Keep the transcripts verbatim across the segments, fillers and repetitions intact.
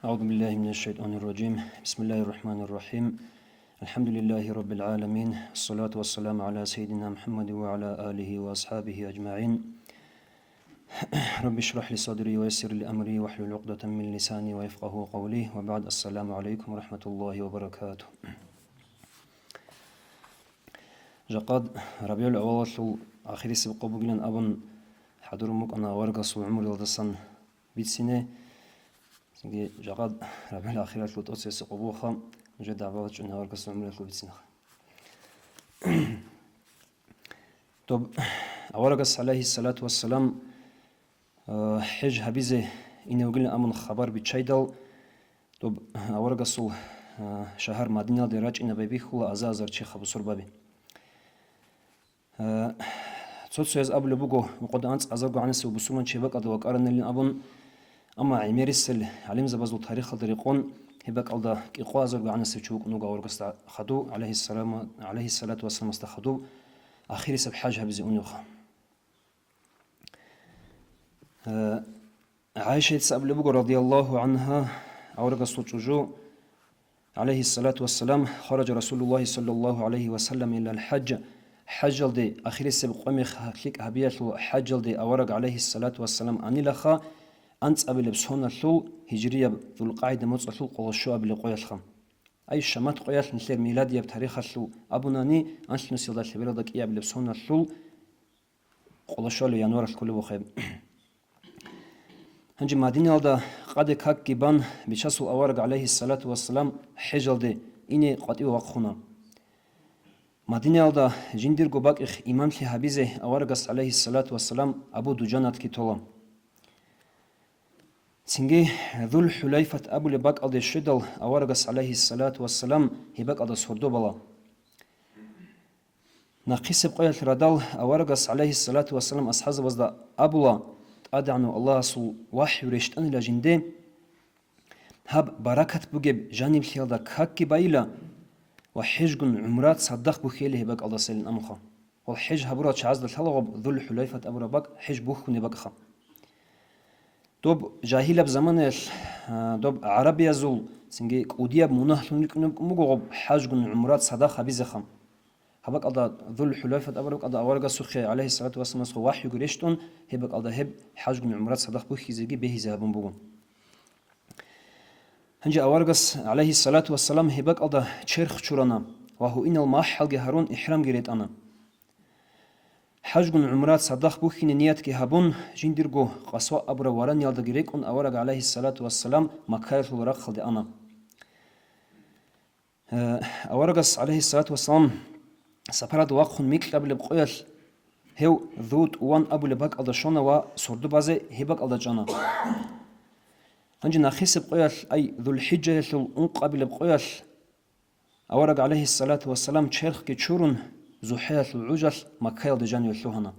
أعوذ بالله من الشيطان الرجيم. بسم الله الرحمن الرحيم. الحمد لله رب العالمين. الصلاة والسلام على سيدنا محمد وعلى آله وأصحابه أجمعين. رب اشرح لي صدري ويسر لي أمري واحلل عقدة من لساني ويفقهوا قولي. وبعد، السلام عليكم ورحمة الله وبركاته. Жакъад РабигӀул-аввалалъул ахирисеб къо бугилан абун хӀадурун букӀана аварагасул гӀумруялдасан бицине. Цинги жакъад РабигӀул-ахиралъул тӀоцебесеб къо бугоха, нужеда гӀадаб чӀун аварагасул гӀумруялъул бицинаха. Доб аварагас, гӀалайгьиссалату вассалам, а, хӀеж гьабизе ине вугилан абун хабар биччайдал, доб аварагасул, а, шагьар Мадинаялде рачӀинаб байбихьула аза-азар чиха бусурбаби. Э, цо-цояз абулеб буго, мукъуда анцӀазарго гӀанасев бусурманчи гьеб бакӀалда вакӀаранилин абун, амма гӀемерисел гӀалимзабазул тарихалда рекъон, гьеб бакӀалда кӀикъоазарго гӀанасев чи вукӀун вуго аварагасда хадув, гӀалайгьиссалам-, гӀалайгьиссалату вассаламасда хадув, ахирисеб хӀаж гьабизе уневха. Э, ГӀайшаца абулеб буго, радияллагьу гӀангьа, аварагасул чӀужу, гӀалайгьиссалату вассалам: «Хараджа Расулуллагьи саллаллагьу гӀалайгьи ва саллам илал хӀажж», хӀажалде, ахирисеб къо-мех лъикӀ гьабиялъул хӀажалде авараг, гӀалайгьиссалату вассалам, анилаха анцӀабилеб соналъул, гьижрияб ЗулкъагӀида моцӀалъул къоло щуабилеб къоялъха. Ай, шамат къоялъ нилъер миладияб тарихалъул абунани, анлънусиялда лъебералда кӀиабилеб соналъул къоло щуабилеб январалъ кколеб бугеб. Гьанже Мадинаялда къаде какги бан, Бичасул авараг, гӀалайгьиссалату вассалам, хӀежалде ине къватӀиве вахъуна. Мадинаялда жиндирго бакӀихъ имамлъи гьабизе аварагас, гӀалайгьиссалату вассалам, Абу Дуджанатги тола. Цинги Зул-ХӀулайфат абулеб бакӀалде щведал, аварагас, гӀалайгьиссалату вассалам, гьеб бакӀалда сордо бала. Нахъисеб къоялъ радал, аварагас, гӀалайгьиссалату вассалам, асхӀазабазда абула: «ТӀадегӀанав Аллагьасул вахӀю рещтӀанила жинде, гьаб баракат бугеб жаниблъиялда какги байила ва хӀежгун гӀумра цадахъ бухьейила гьеб бакӀалдасайилан», амха. Гьал хӀеж гьабурал чагӀазда лъала гъоб Зул-ХӀулайфат абураб бакӀ, хӀеж бухьунеб бакӀха. Доб жагьилаб заманаялъ, а, доб гӀарабиязул цинги кӀудияб мунагьлъун рикӀкӀунеб буго гъоб хӀажгун гӀумра цадахъ гьабизеха. Гьаб бакӀалда, Зул-ХӀулайфат абураб бакӀалда аварагасухъе, гӀалайгьиссалату вассаламасухъе, вахӀюги рещтӀун, гьеб бакӀалда гьеб хӀажгун гӀумра цадахъ бухьизеги бегьизе гьабун буго. Гьанже аварагас, гӀалайгьиссалату вассалам, гьеб бакӀалда черх чурана ва гьуинал махӀалги гьарун, ихӀрамги ретӀана. ХӀажгун гӀумра цадахъ бухьине ниятги гьабун, жиндирго Къасва абураб вараниялдаги рекӀун авараг, гӀалайгьиссалату вассалам, Маккаялъул рахъалде ана. Э, аварагас, гӀалайгьиссалату вассалам, сапаралда вахъун микьабилеб къоялъ, гьев Зу ТӀуван абулеб бакӀалда щвана ва сордо базе гьеб бакӀалда чӀана. Гьанже нахъисеб къоялъ, ай, ЗулхӀижаялъул ункъабилеб къоялъ, авараг, гӀалайгьиссалату вассалам, черхги чурун, ЗухӀаялъул гӀужалъ Маккаялде жаниве лъугьана.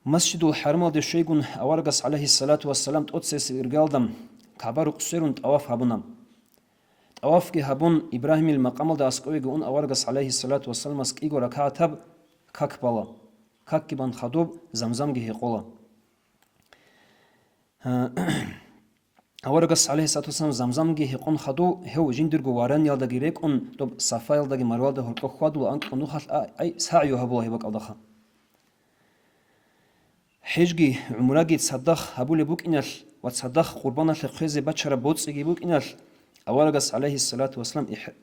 Масжидул ХӀарамалде щвейгун, аварагас, гӀалайгьиссалату вассалам, тӀоцесеб иргалда КагӀба-рукъ сверун тӀаваф гьабуна. ТӀавафги гьабун, Ибрагьимил макъамалда аскӀовеги ун, аварагас, гӀалайгьиссалату вассаламас, кӀиго ракагӀатаб как бала. Какги бан хадуб Замзамги гьекъола. Аварагас, гӀалайгьиссалату вассалам, Замзамги гьекъон хадув, гьев жиндирго вараниялдаги рекӀун, доб Сафаялдаги Марвалда гьоркьоб хьвадула анкьго нухалъ, а-, ай, сагӀю гьабула гьеб бакӀалдаха. ХӀежги гӀумраги цадахъ гьабулеб букӀиналъ ва цадахъ къурбаналъе хъвезе бачараб боцӀиги букӀиналъ, аварагас, гӀалайгьиссалату вассалам, ихӀ-,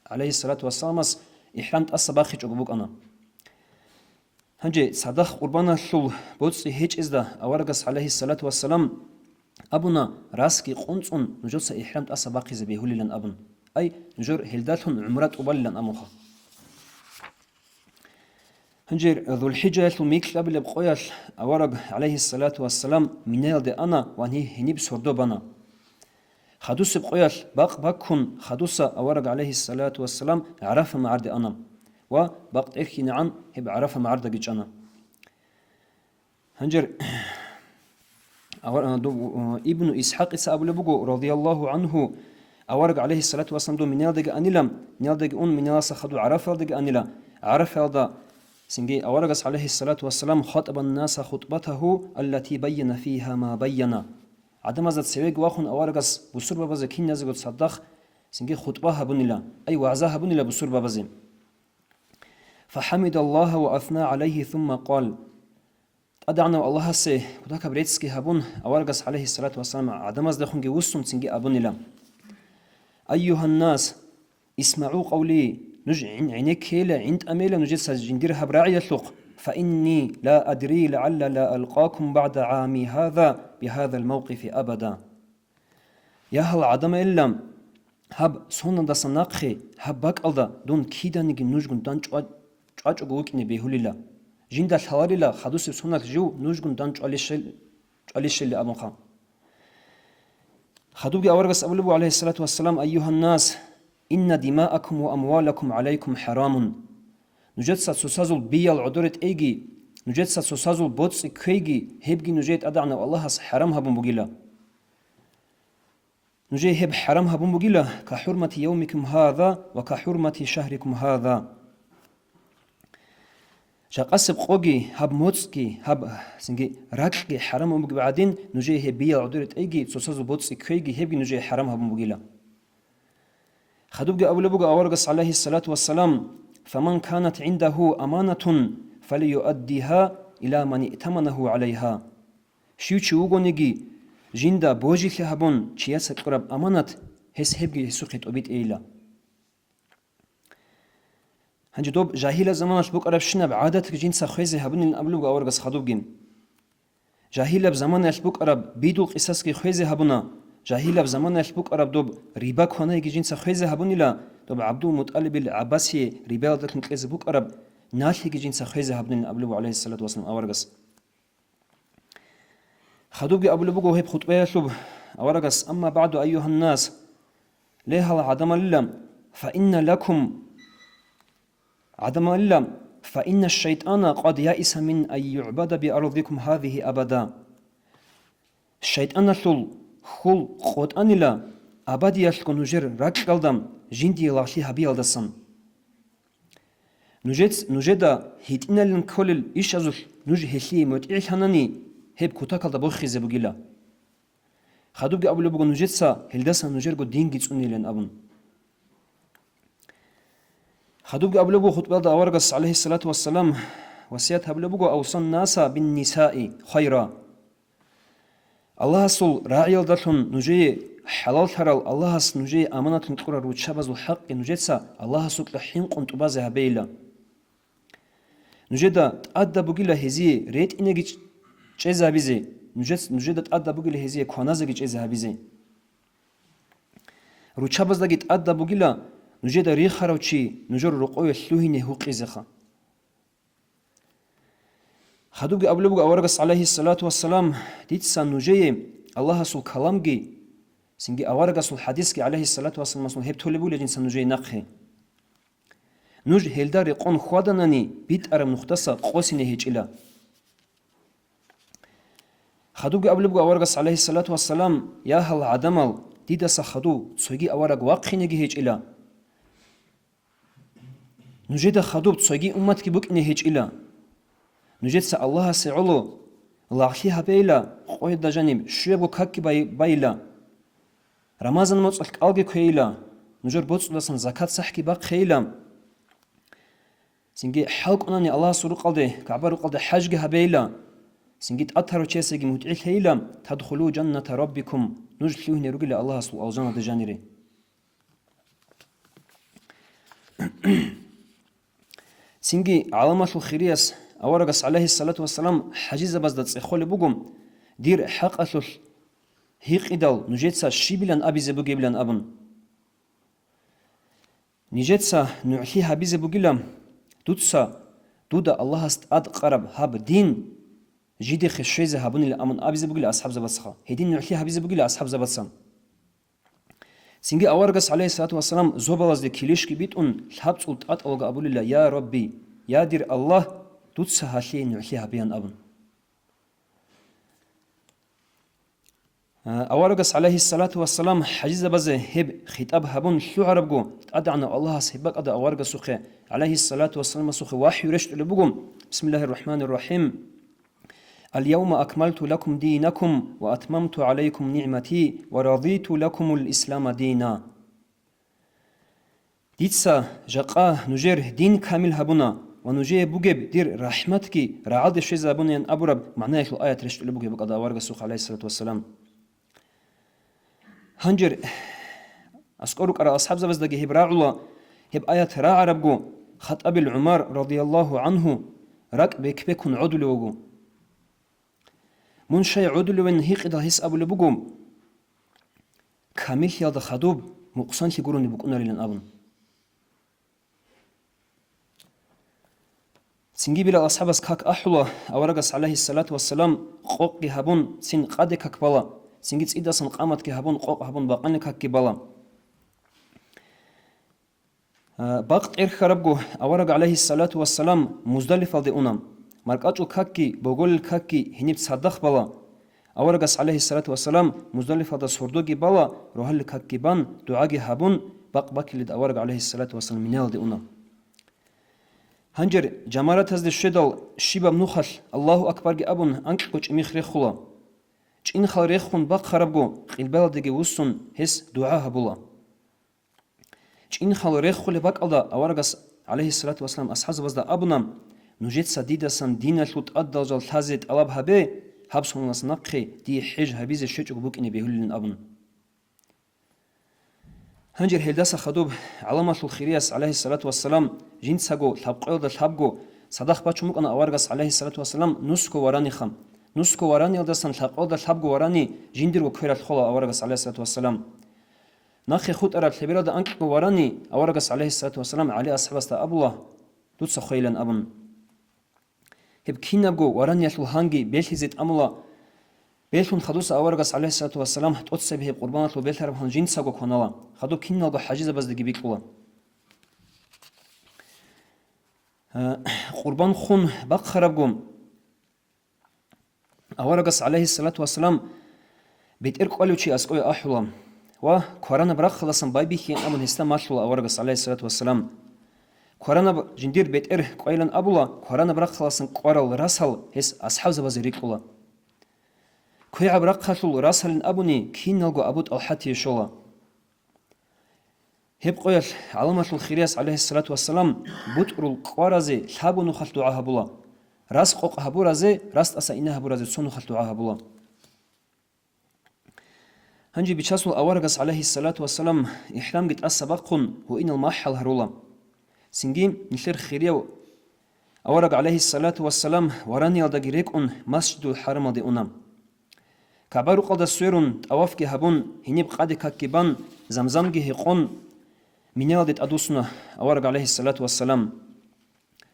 гӀалайгьиссалату вассаламас ихӀрам тӀаса бахъичӀого букӀана. Гьанже цадахъ къурбаналъул боцӀи гьечӀезда аварагас, гӀалайгьиссалату вассалам, абуна: «Расги къунцӀун нужеца ихӀрам тӀаса бахъизе бегьулилан», абун. Ай, нужер гьелдалъун гӀумра тӀубалилан абунха. Гьанже ЗулхӀижаялъул микьабилеб къоялъ авараг, гӀалайгьиссалату вассалам, Минаялде ана ва гьениб сордо бана. Хадусеб къоялъ бакъ баккун, хадуса авараг, гӀалайгьиссалату вассалам, ГӀарафа магӀарде ана ва бакъ тӀерхьинегӀан гьеб ГӀарафа магӀардаги чӀана. Гьанже авар-, а, ду-, а, Ибну ИсхӀакъица абулеб буго, радияллагьу гӀангьу, авараг, гӀалайгьиссалату вассалам, дов Минаялдаги анила, Минаялдаги ун, Минаялдаса хадув ГӀарафаялдаги анила, ГӀарафаялда цинги аварагас, гӀалайгьиссалату вассалам, хатӀабан наса хутӀбатагьу, аллати байяна фигьа ма байяна. ГӀадамазда цевеги вахун аварагас бусурбабазе киназего цадахъ цинги хутӀба гьабунила, ай вагӀза гьабунила бусурбабазе. فحمد الله وأثنى عليه ثم قال. ТӀадегӀанав Аллагьасе кутакаб реццги гьабун, аварагас, гӀалайгьиссалату вассалам, гӀадамаздехунги вуссун цинги абунила: أيها الناس، اسمعوا قولي, нуж гӀин-, гӀенеккейила, гӀинтӀамейила нужеца жиндир гьаб рагӀиялъухъ, فإني لا أدري لعل لا ألقاكم بعد عامي هذا بهذا الموقف أبدا. Я гьал гӀадамайилла, гьаб соналдаса нахъе, гьаб бакӀалда дун киданиги нужгун дандчӀва-, чӀвачӀого вукӀине бегьулила. Жинда лъаларила хадусеб соналъ жив нужгун дандчӀвалищел-, чӀвалищели абунха. Хадубги аварагас абулеб буго, гӀалайгьиссалату вассалам: أيها الناس، إن دماءكم وأموالكم عليكم حرام. Нужеца цоцазул биял гӀодоре тӀейги, нужеца цоцазул боцӀи кквейги, гьебги нужее ТӀадегӀанав Аллагьас хӀарам гьабун бугила. Нужее гьеб хӀарам гьабун бугила: كحرمة يومكم هذا وكحرمة شهركم هذا. Жакъасеб къоги, гьаб моцӀги, гьаб цинги ракьги хӀарам гьабун бугеб гӀадин, нужее гьеб биял гӀодоре тӀейги, цоцазул боцӀи кквейги, гьебги нужее хӀарам гьабун бугила. Хадубги абулеб буго аварагас, гӀалайгьиссалату вассалам: فمن كانت عنده أمانة فليؤدها إلى من ائتمنه عليها. Щив чи вугониги, жинда божилъи гьабун, чияца кьураб аманат, гьес гьебги гьесухъе тӀобитӀейила. Гьанже доб жагьилаб заманалъ букӀарабщинаб гӀадатги жинца хвезе гьабунилан абулеб буго аварагас хадубги. Жагьилаб заманаялъ букӀараб бидул къисасги хвезе гьабуна, жагьилаб заманаялъ букӀараб доб риба кванайги жинца хвезе гьабунила, доб ГӀабдул-МутӀалибил ГӀаббасие рибаялдалъун кьезе букӀараб налъиги жинца хвезе гьабунилан абулеб буго, гӀалайгьиссалату вассалам, аварагас. Хадубги абулеб буго гьеб хутӀбаялъуб аварагас: أما بعد أيها الناس, ле гьал гӀадамалила, فإن لكم, гӀадамалила, فإن الشيطان قد يئس من أن يعبد بأرضكم هذه أبدا. ШайтӀаналъул хьул къотӀанила абадиялъго нужер ракьалда жиндие лагълъи гьабиялдасан. Нужец-, нужеда гьитӀиналин кколел ишазулъ нуж гьелъие мутӀигӀлъанани, гьеб кутакалда бохизе бугила. Хадубги абулеб буго нужеца гьелдасан нужерго динги цӀунилан абун. Хадубги абулеб буго хутӀбаялда аварагас, гӀалайгьиссалату вассалам, васият гьабулеб буго: أوصوا الناس بالنساء خيرا. Аллагьасул рагӀиялдалъун нужее хӀалаллъарал, Аллагьас нужее аманатлъун кьурал руччабазул хӀакъги нужеца Аллагьасукьа хӀинкъун тӀубазе гьабейила. Нужеда тӀадаб бугила гьезие ретӀинеги ч-, чӀезе гьабизе, нужец-, нужеда тӀадаб бугила гьезие кваназеги чӀезе гьабизе. Руччабаздаги тӀадаб бугила нужеда рихарав чи нужер рокъове лъугьине гьукъизеха. Хадубги абулеб буго аварагас, гӀалайгьиссалату вассалам: дица нужее Аллагьасул каламги, цинги аварагасул хадисги, гӀалайгьиссалату вассаламасул, гьеб толеб бугила дица нужее нахъе. Нуж гьелда рекъон хьваданани, битӀараб нухдаса къосине гьечӀила. Хадубги абулеб буго аварагас, гӀалайгьиссалату вассалам: я гьал гӀадамал, дидаса хадув цоги авараг вахъинеги гьечӀила. Нужеда хадуб цоги умматги букӀине гьечӀила. Нужеца Аллагьасе гӀоло лагълъи гьабейила, къояда жаниб щуябго какги бай-, байила. Рамазан моцӀалъ кӀалги кквейила, нужер боцӀудасан закат-сахӀги бахъейила. Цинги хӀалкӀунани Аллагьасул рукъалде, КагӀба рукъалде хӀажги гьабейила. Цинги тӀатарав чиясеги мутӀигӀлъейила, تدخلوا جنة ربكم, нуж лъугьине ругила Аллагьасул алжаналде жанире. Цинги гӀаламалъул хирияс аварагас, гӀалайгьиссалату вассалам, хӀажизабазда цӀехолеб буго, дир хӀакъалъулъ гьикъидал нужеца щибилан абизе бугебилан абун. Нижеца нугӀлъи гьабизе бугила, дуца дуда Аллагьас тӀадкъараб гьаб дин жидехъе щвезе гьабунила, амун абизе бугила асхӀабзабацаха. Гьедин нугӀлъи гьабизе бугила асхӀабзабаца. Цинги аварагас, гӀалайгьиссалату вассалам, зобалазде килищги битӀун, лъабцӀул тӀатӀалго абулила: «Я Рабби, я дир Аллагь, дуца гьалъие нугӀлъи гьабеян», – абун. А, аварагас, гӀалайгьиссалату вассалам, хӀажизабазе гьеб хитӀаб гьабун лъугӀарабго, ТӀадегӀанав Аллагьас гьеб бакӀалда аварагасухъе, гӀалайгьиссалату вассаламасухъе, вахӀю рещтӀулеб буго: «Бисмиллагьир рахӀманир рахӀим. «Ал-явма акмалту лакум динакум ва атмамту гӀалайкум нигӀмати ва радиту лакумул ислама дина». Дица жакъа нужер дин камил гьабуна ва нужее бугеб дир рахӀматги рагӀалде щвезабунаян абураб магӀнаялъул аят рещтӀулеб бугеб букӀада аварагасухъ, гӀалайгьиссалату вассалам. Гьанже аскӀор рукӀарал асхӀабзабаздаги гьеб рагӀула, гьеб аят рагӀарабго, Хаттабил ГӀумар, радияллагьу гӀангьу, ракӀ бек-бекун гӀодулев вуго. Мун щай гӀодулевин гьикъидал гьес абулеб буго, камиллъиялда хадуб мукъсанлъи гурони букӀунарилан абун. Цинги Билал асхӀабас как ахӀула, аварагас, гӀалайгьиссалату вассалам, къокъги гьабун, цин къаде как бала, цинги цӀидасан къаматги гьабун, къокъ гьабун, бакъани какги бала. А, бакъ тӀерхьарабго, авараг, гӀалайгьиссалату вассалам, Муздалифалде уна. МаркӀачӀул какги, боголил какги гьениб цадахъ бала. Аварагас, гӀалайгьиссалату вассалам, Муздалифалда сордоги бала, рогьалил какги бан, дугӀаги гьабун, бакъ баккилелда авараг, гӀалайгьиссалату вассалам, Миналде уна. Гьанже жамаратазде щведал щибаб нухалъ Аллагьу акбарги абун анкьго чӀимих рехула. ЧӀинхал рехун бахъарабго, къилбаладеги вуссун, гьес дугӀа гьабула. ЧӀинхал рехулеб бакӀалда аварагас, гӀалайгьиссалату вассалам, асхӀабзабазда абуна: «Нужеца дидасан диналъул тӀадал жал лъазе тӀалаб гьабе, гьаб соналъ нахъе дие хӀеж гьабизе щвечӀого букӀине бегьулилан», — абун. Гьанже гьелдаса хадуб гӀаламалъул хирияс, гӀалайгьиссалату вассалам, жинцаго лъабкъоялда лъабго цадахъ бачун букӀана аварагас, гӀалайгьиссалату вассалам, нусго вараниха. Нусго вараниялдасан лъабкъоялда лъабго варани жиндирго квералъ хола аварагас, гӀалайгьиссалату вассалам. Нахъе хутӀараб лъебералда анкьго варани аварагас, гӀалайгьиссалату вассалам, ГӀали асхӀабасда абула: «Дуца хвейилан», — абун. Гьеб кинабго вараниялъул гьанги белъизе тӀамула. Белъун хадуса аварагас, гӀалайгьиссалату вассалам, тӀоцебе гьеб къурбаналъул белъараб гьан жинцаго кванала, хадуб киналго хӀажизабаздеги бикьула. Э, къурбан хун бахъарабго, аварагас, гӀалайгьиссалату вассалам, бетӀер кӀвалев чи аскӀове ахӀула ва кваранаб рахъалдасан байбихьеян абун гьесда малъула аварагас, гӀалайгьиссалату вассалам. Кваранаб жиндир бетӀер кӀвайилан абула, кваранаб рахъалдасан кӀварал расал гьес асхӀабзабазе рикьула. КвегӀаб рахъалъул расалин абуни киналго Абу ТӀалхӀатие щола. Гьеб къоялъ гӀаламалъул хирияс, гӀалайгьиссалату вассалам, бутӀрул кӀваразе лъабго нухалъ дугӀа гьабула, рас къокъ гьабуразе, рас тӀаса ина гьабуразе цо нухалъ дугӀа гьабула. Гьанже Бичасул аварагас, гӀалайгьиссалату вассалам, ихӀрамги тӀаса бахъун, гьуинал махӀал гьарула. Цинги нилъер хирияв авараг, гӀалайгьиссалату вассалам, вараниялдаги рекӀун, Масжидул ХӀарамалде уна. КагӀба-рукъалда сверун, тӀавафги гьабун, гьениб къаде какги бан, Замзамги гьекъон, Минаялде тӀадвуссуна авараг, гӀалайгьиссалату вассалам.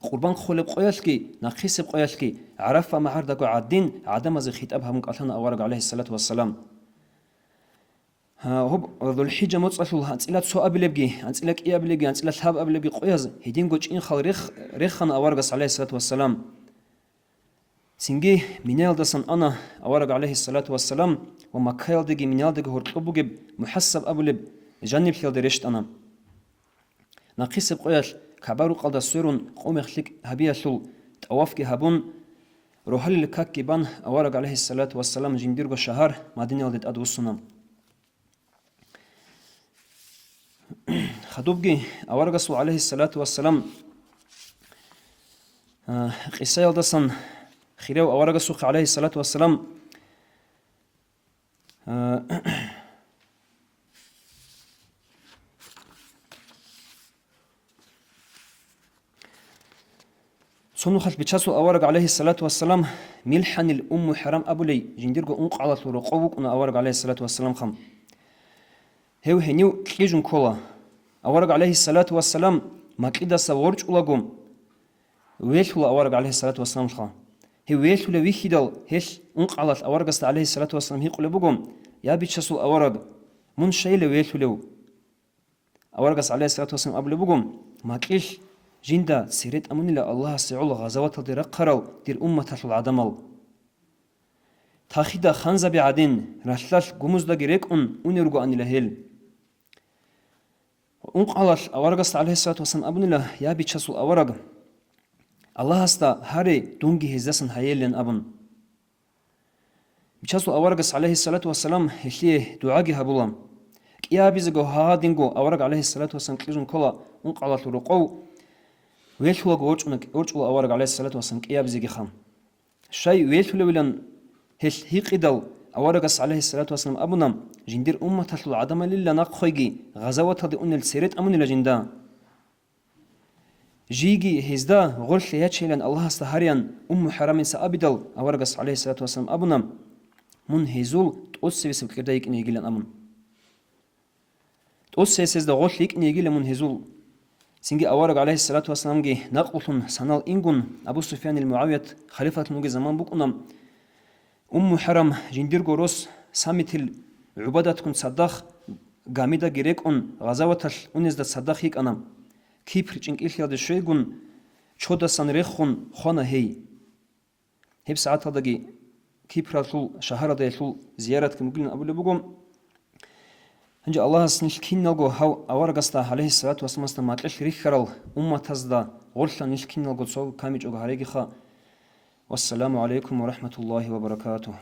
Къурбан холеб къоялъги, нахъисеб къоялъги, ГӀарафа магӀардаго гӀадин, гӀадамазе хитӀаб гьабун кӀалъана авараг, гӀалайгьиссалату вассалам. Гьа, гьоб ЗулхӀижа моцӀалъул анцӀила цо абилебги, анцӀила кӀиабилебги, анцӀила лъабабилебги къояз гьединго чӀинхал рех-, рехана аварагас, гӀалайгьиссалату вассалам. Цинги Минаялдасан ана авараг, гӀалайгьиссалату вассалам, ва Маккаялдеги Минаялдеги гьоркьоб бугеб МухӀассаб абулеб жаниблъиялде рещтӀана. Нахъисеб къоялъ КагӀба-рукъалда сверун, къо-мех лъикӀ гьабиялъул тӀавафги гьабун, рогьалил какги бан, авараг, гӀалайгьиссалату вассалам, жиндирго шагьар Мадинаялде тӀадвуссуна. Хадубги аварагасул, гӀалайгьиссалату вассалам, а, къисаялдасан, хирав аварагасухъе, гӀалайгьиссалату вассалам, а, Цо нухалъ Бичасул авараг, гӀалайгьиссалату вассалам, МилхӀанил Умму ХӀарам абулей, жиндирго ункъгӀалалъул рокъов вукӀуна авараг, гӀалайгьиссалату вассаламха. Гьев гьенив кьижун ккола. Авараг, гӀалайгьиссалату вассалам, макьидаса ворчӀулаго, велъула авараг, гӀалайгьиссалату вассаламха. Гьев велъулев вихьидал, гьелъ ункъгӀалалъ аварагасда, гӀалайгьиссалату вассалам, гьикъулеб буго: «Я, Бичасул авараг, мун щайила велъулев?» Аварагас, гӀалайгьиссалату вассалам, абулеб буго: «Макьилъ жинда цере тӀамунила Аллагьасе гӀоло гъазаваталде рахъарал дир умматалъул гӀадамал. Тахида ханзаби гӀадин, ралъдалъ гумуздаги рекӀун унел ругоанила гьел». УнкъгӀалалъ аварагасда, гӀалайгьиссалату вассалам, абунила: «Я, Бичасул авараг, Аллагьасда гьаре, дунги гьездасан гьайилан», — абун. Бичасул аварагас, гӀалайхиссалату вассалам, гьелъие дугӀаги гьабула. КӀиабизего гьагьадинго авараг, гӀалайхиссалату вассалам, кьижун ккола ункъгӀалалъул рокъов, велъулаго ворчӀуна-, ворчӀула авараг, гӀалайхиссалату вассалам, кӀиабизеги хан. Щай велъулевилан гьелъ гьикъидал, аварагас, гӀалайхиссалату вассалам, абуна, жиндир умматалъул гӀадамалилла нахъойги гъазаваталде унел цере тӀамунила жинда. Жийги гьезда гъорлъе ячейилан Аллагьасда гьариян Умму ХӀарамица абидал, аварагас, гӀалайхиссалату вассалам, абуна, мун гьезул тӀоцевесеб кьирда йикӀине йигилан абун. ТӀоцесезда гъорлъ йикӀине йигила мун гьезул. Цинги авараг, гӀалайхиссалату вассаламги, накълулъун санал ингун, Абу Суфьянил МугӀавият халифатлъун вугеб заман букӀуна. Умму ХӀарам жиндирго рос Самитил ГӀубадатккун цадахъ гамидаги рекӀун, гъазаваталъ унезда цадахъ йикӀана. Кипр чӀинкӀиллъиялде щвейгун, чодасан рехун хвана гьей. Гьеб сагӀаталдаги Кипралъул шагьаралда гьелъул зияратги бугилан абулеб буго. Гьанже Аллагьас нилъ киналго гьав аварагасда, гӀалайхиссалату вассаламасда, макьилъ рихьарал умматазда гъорлъа нилъ киналго цо камичӀого гьарегиха. Вассаламу гӀалайкум ва рахӀматуллагьи ва баракатугь.